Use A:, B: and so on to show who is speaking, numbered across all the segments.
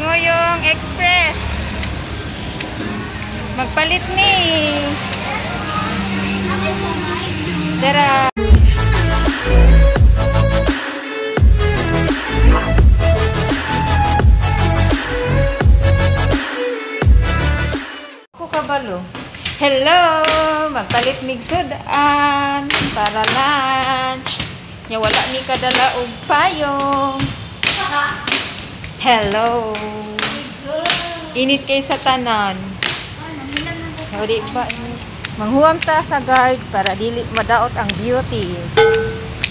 A: Nguyong Express. Magpalit ni. Dara. Ko kabalo. Hello, magpalit mig sudan para lunch. Nya wala mi kadala og payong. Hello. Init kay sa tanan. Di ba? Manghuam ta sa guard para dili madaot ang beauty.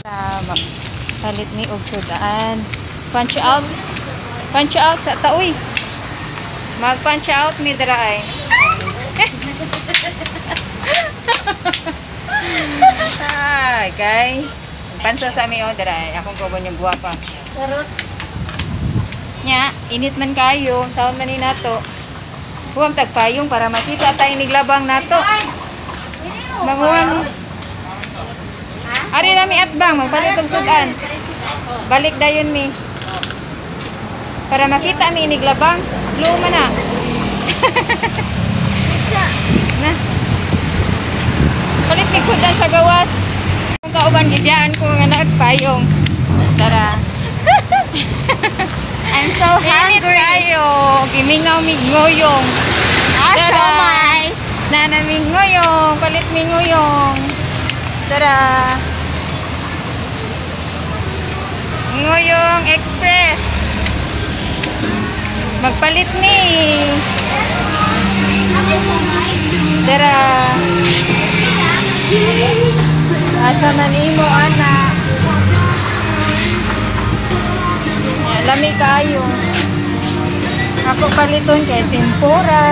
A: Sa magpalit ni og sudan. Punch out. Punch out sa taoy. Mag punch out mi dira ay. Ay, kay. Pansa sa mi oh dira ay. Akong kauban yung guwapa.
B: Charot.
A: Nya, init man kayo, saon man ni nato. Huwag tagpayong para makita tayo niglabang nato. Manguwang. Ari nami atbang, magpalit og sudan. Balik dayon mi. Para makita mi iniglabang. Blue man na. Na. Palit mig sudan sa gawas. Kung kauban gibiyaan ko nga nagpayong. Tara.
B: I'm so
A: Init
B: hungry.
A: kayo. Gimingaw mig ngoyong.
B: Ah,
A: Tara.
B: siomay.
A: Nana mig ngoyong. Palit mi ngoyong. Tara. Ngoyong Express. Magpalit ni. Tara. Asa man imo ana? Lami kayo. Ako paliton kay tempura.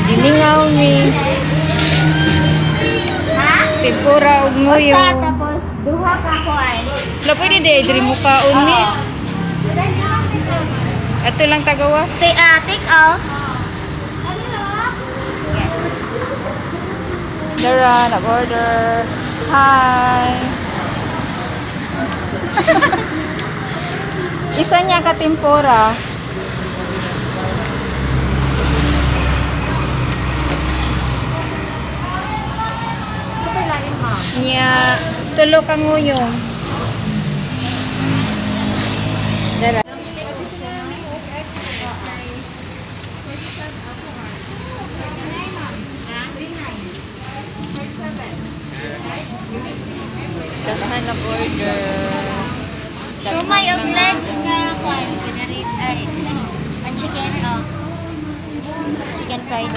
A: Gimingaw mi. Tempura ug
B: Usa,
A: nguyong.
B: tapos duha ka ko ay.
A: La pwede di diri mo kaon, miss. Ato lang tagawas.
B: Take, take out. Yes.
A: Dara, nag-order. Hi. Isa niya ka tempura. Niya, tulo ka nguyong. Dara. Daghan nag-order.
B: Siomay og legs nga kwan. Pinarit ay ang chicken oh. Chicken fried.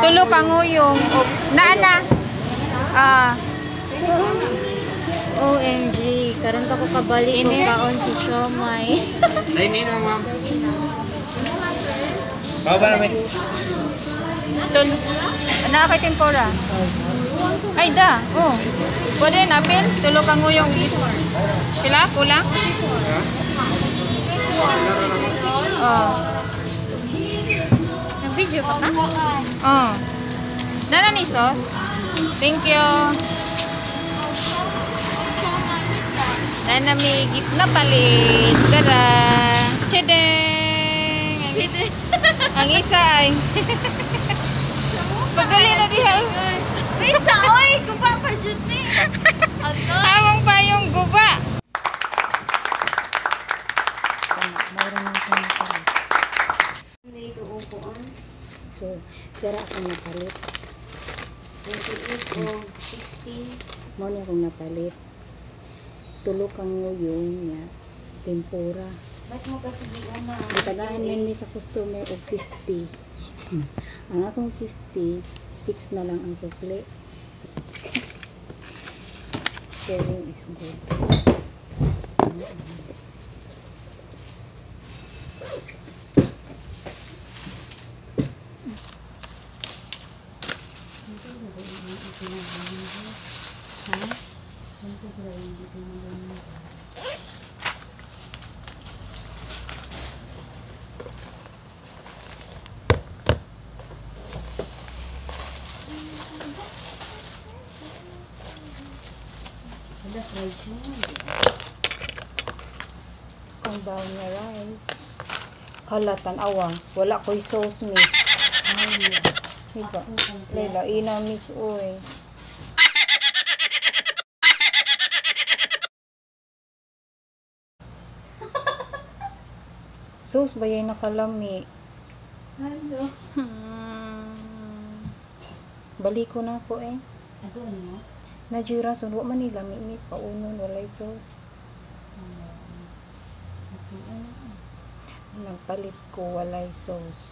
A: Tulo ka nguyong. Og naa na. Ah,
B: OMG, karon pa ko kabalik og
A: Init.
B: kaon si siomay.
C: Dine in lang, ma'am. Baba naman.
A: Tulo. Naa kay tempura. Ay da. Oh. Pwede na pil. Tulo ka nguyong. Pila kulang? Oh.
B: Nag-video ka pa?
A: Oh. Nana ni sauce. Thank you. Nana may gift na palit. Tara. Chedeng. Ang isa ay. Pagdali na diha.
B: Wait sa oy, guba pa jud ni.
A: Among payong guba.
D: So, pera akong napalit.
B: 28 o 16.
D: Mao ni akong napalit. Tulo kang nguyong niya. Tempura.
B: Ba't mo kasi giuna?
D: Gitagaan man mi sa customer og 50. Ang akong 50, 6 na lang ang sukli. So, sharing is good. Wala, fried siya. Kung brown nga rice. Hala, tan-awa. Wala ko'y sauce, miss.
A: Ay,
D: Diba? Layla, ina, miss, uy. Sauce ba yan nakalami?
A: Hello.
D: Balik ko na ako eh.
A: Ato ano?
D: Najira, sun, wa man nila, miss, paunon, walay sauce. Nagpalit ko, walay sauce.